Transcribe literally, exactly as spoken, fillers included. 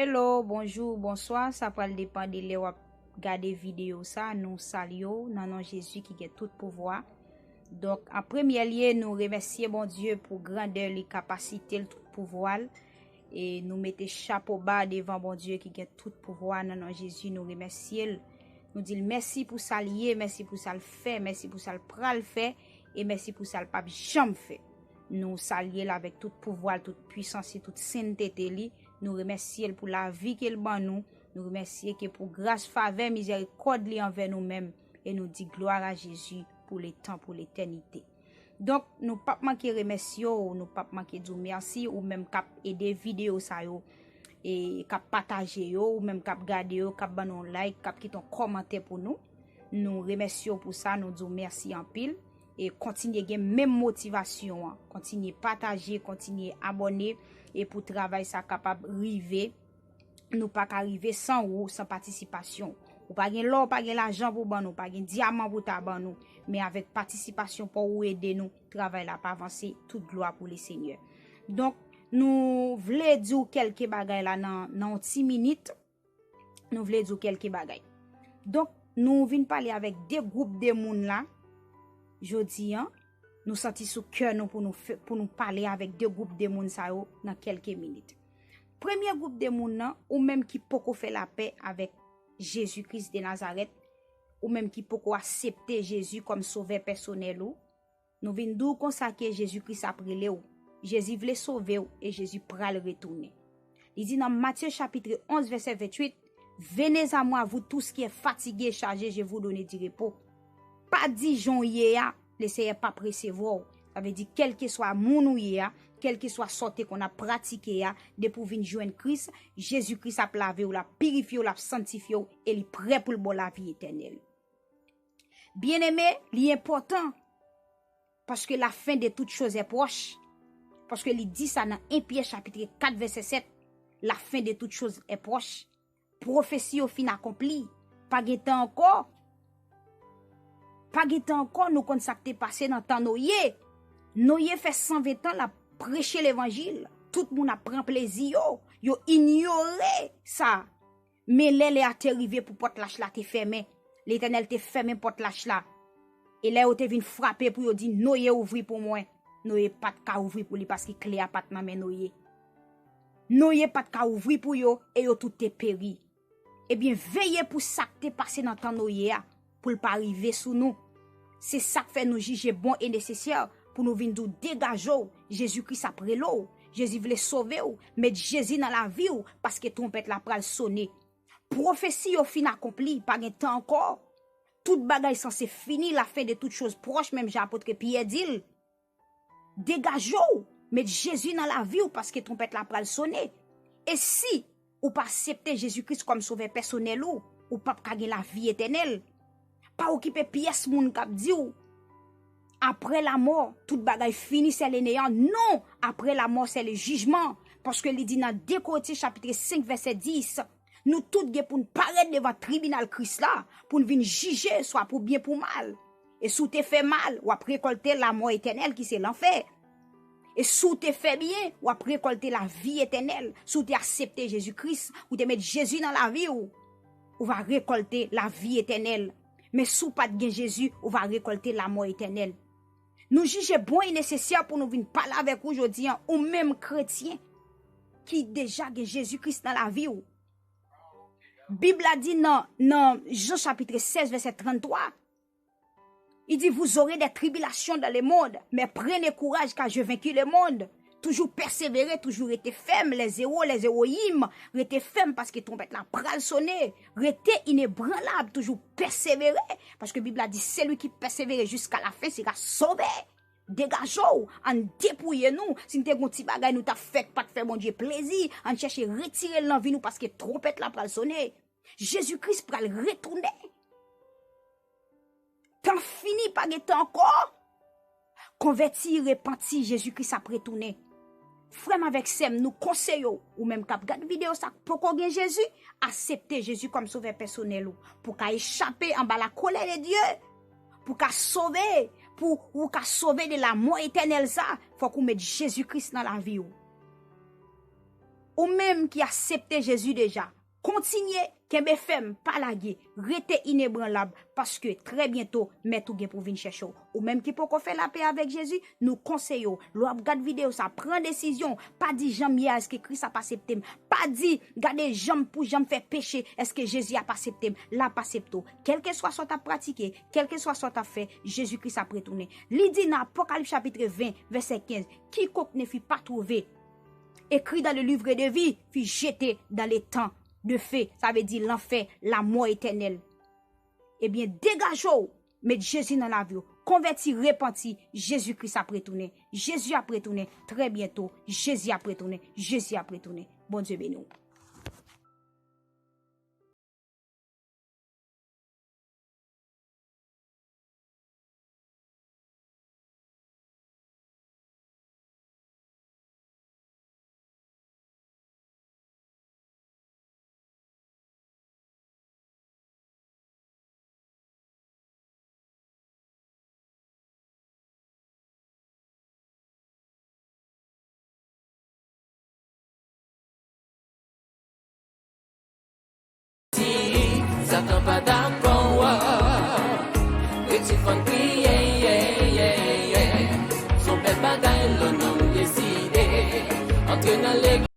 Hello, bonjou, bonswa. Sa pral depann de lè w ap gade videyo sa. Nou salye w nan non Jezi ki gen tout pouvwa. Donk, an premye lye, nou remèsye Bondye pou grandè li, kapasite l, tout pouvwa l. E nou mete chapo ba devan Bondye ki gen tout pouvwa nan non Jezi. Nou remèsye l. Nou di l mèsi pou sa l ye, mèsi pou sa l fè, mèsi pou sa l pral fè, e mèsi pou sa l p ap janm fè. Nou salye l avèk tout pouvwa l, tout pwisans li, tout sentete li. Nou remèsye l pou lavi ke l ban nou. Nou remèsye ke pou gras, favè, mizèrikòd li anvè nou menm. E nou di glwa a Jezi pou letan, pou letènite. Donk, nou p ap manke remèsye w, nou p ap manke di w mèsi, ou menm k ap ede videyo sa yo, e k ap pataje yo, ou menm k ap gade yo, k ap ban nou like, k ap kite yon kòmantè pou nou. Nou remèsye w pou sa, nou di w mèsi anpil. E kontinye gen menm motivasyon an. Kontinye pataje, kontinye abòne, e pou travay sa kapab rive, nou pa ka rive san ou, san patisipasyon. Ou pa gen lò, ou pa gen lajan pou ban nou, ou pa gen dyaman pou ta ban nou, men avèk patisipasyon pa w, ou ede nou, travay la ap avanse, tout glwa pou Lesenyè. Donk, nou vle di w kèlke bagay la nan, nan yon ti minit. Nou vle di w kèlke bagay. Donk, nou vin pale avèk de gwoup de moun la, jodi an, nou santi sou kè nou pou nou fè, pou nou pale avèk de gwoup de moun sa yo nan kèlke minit. Premye gwoup de moun nan, ou menm ki poko fè lapè avèk Jezi Kris de Nazarèt, ou menm ki poko aksepte Jezi kòm sovè pèsonèl ou, nou vin di w konsa ke Jezi Kris ap rele w. Jezi vle sove w e Jezi pral retounen. Li di nan Matye chapit onz, vèsè venntuit, Venez à moi, vous tous qui êtes fatigués et chargés, je vous donne du repos. Pa di jan w ye a, Leseyè p ap resevwa w. Sa vle di, kèlkeswa moun ou ye a, kèlkeswa sa w te konn ap pratike a, depi w vin jwenn Kris, Jezi Kris ap lave w, l ap pirifye w, l ap sanntifye w, e li prè pou l ba w lavi etènèl. Byeneme, li enpòtan, paske la fin de toutes choses est proche. Paske li di sa nan en Pyè chapit kat vèsè sèt, la fin de toutes choses est proche. Pwofesi yo fin akonpli. Pa gen tan ankò. Pa gen tan ankò, nou konn sa k te pase nan tan Noye. Noye fè san ven tan l ap preche levanjil. Tout moun ap pran plezi yo. Yo inyore sa. Men lè lè a te rive pou pòt lach la te fèmen, Letènèl te fèmen pòt lach la. E lè yo te vin frape pou yo di, Noye, ouvri pou mwen, Noye pa t ka ouvri pou li paske kle a pa t nan men Noye. Noye pa t ka ouvri pou yo e yo tout te peri. Ebyen, veye pou sa k te pase nan tan Noye a, pou l pa rive sou nou. Se sa k fè nou jije bon e nesesè pou nou vin di w degaje w, Jezi Kris ap rele w, Jezi vle sove w, met Jezi nan lavi w, paske twonpèt la pral sone. Pwofesi yo fin akonpli, pa gen tan ankò. Tout bagay sanse fini, la fin de toutes choses proche, menm jan apot Pyè di l. Degaje w, met Jezi nan lavi w, paske twonpèt la pral sone. E si ou pa aksepte Jezi Kris kòm sovè pèsonèl ou, ou p ap ka gen lavi etènèl. Pa okipe pyès moun k ap di w, Après la mort, tout bagay fini, c'est le néant. Non, après la mort, c'est le jugement. Paske li di nan de Korentyen chapit senk, vèsè dis, nou tout gen pou n parèt devan tribinal Kris la, pou n vin jije, swa pou byen, pou mal. E si w te fè mal, w ap rekòlte lamò etènèl ki se lanfè. E si w te fè byen, w ap rekòlte lavi etènèl. Si w te aksepte Jezi Kris, ou te met Jezi nan lavi w, ou va rekòlte lavi etènèl. Men si w pa t gen Jezi, ou va rekòlte lamò etènèl. Nou jije bon e nesesè pou nou vin pale avèk ou jodi an, ou menm kretyen ki deja gen Jezi Kris nan lavi w. Bib la di nan, nan Jan chapit sèz, vèsè tranntwa, li di, Vous aurez des tribulations dans le monde, mais prenez courage, car j'ai vaincu le monde. Toujou pèsevere, toujou rete fèm, les héros, les héroïnes, rete fèm paske twonpèt la pral sone. Rete inebranlab, toujou pèsevere, paske Bib la di, Celui qui persévère jusqu'à la fin sera sauvé. Degaje w, ann depouye nou. Si n te gon ti bagay nou t ap fè k pa t fè Bondye plezi, ann chèche retire l nan vi nou paske twonpèt la pral sone. Jezi Kris pral retounen. Tan fini, pa gen tan ankò. Konvèti, repanti, Jezi Kris ap retounen. Frè m avèk sè m, nou konseye w, ou menm k ap gad videyo sa k poko gen Jezi, aksepte Jezi kòm sovè pèsonèl ou, pou w ka echape anba la colère de Dieu, pou w ka sove, pou ou ka sove de lamò etènèl sa, fòk ou met Jezi Kris nan lavi w. Ou menm ki aksepte Jezi deja, kontinye, kenbe fèm, pa lage, rete inebranlab, paske trè byento, mèt ou gen pou vin chèche w. Ou menm ki poko fè lapè avèk Jezi, nou konseye w, lè w ap gad videyo sa, pran desizyon, pa di jan m ye a, èske Kris ap aksepte m? Pa di, gade jan m pou jan m fè peche, èske Jezi ap aksepte m? L ap aksepte w. Kèlkeswa sa w t ap pratike, kèlkeswa sa w t ap fè, Jezi Kris ap retounen. Li di nan Apokalips chapit ven, vèsè kenz, quiconque ne fut pas trouvé écrit dans le livre de vie fut jeté dans l'étang de feu, sa vle di lanfè, lamò etènèl. Ebyen, degaje w, met Jezi nan lavi w, konvèti, repanti, Jezi Kris ap retounen. Jezi ap retounen trè byento. Jezi ap retounen. Jezi ap retounen. Bondye beni w. Satan pa dakò, rete fann priye, yeah, yeah, yeah. Son bèl bagay lè w deside antre nan legliz.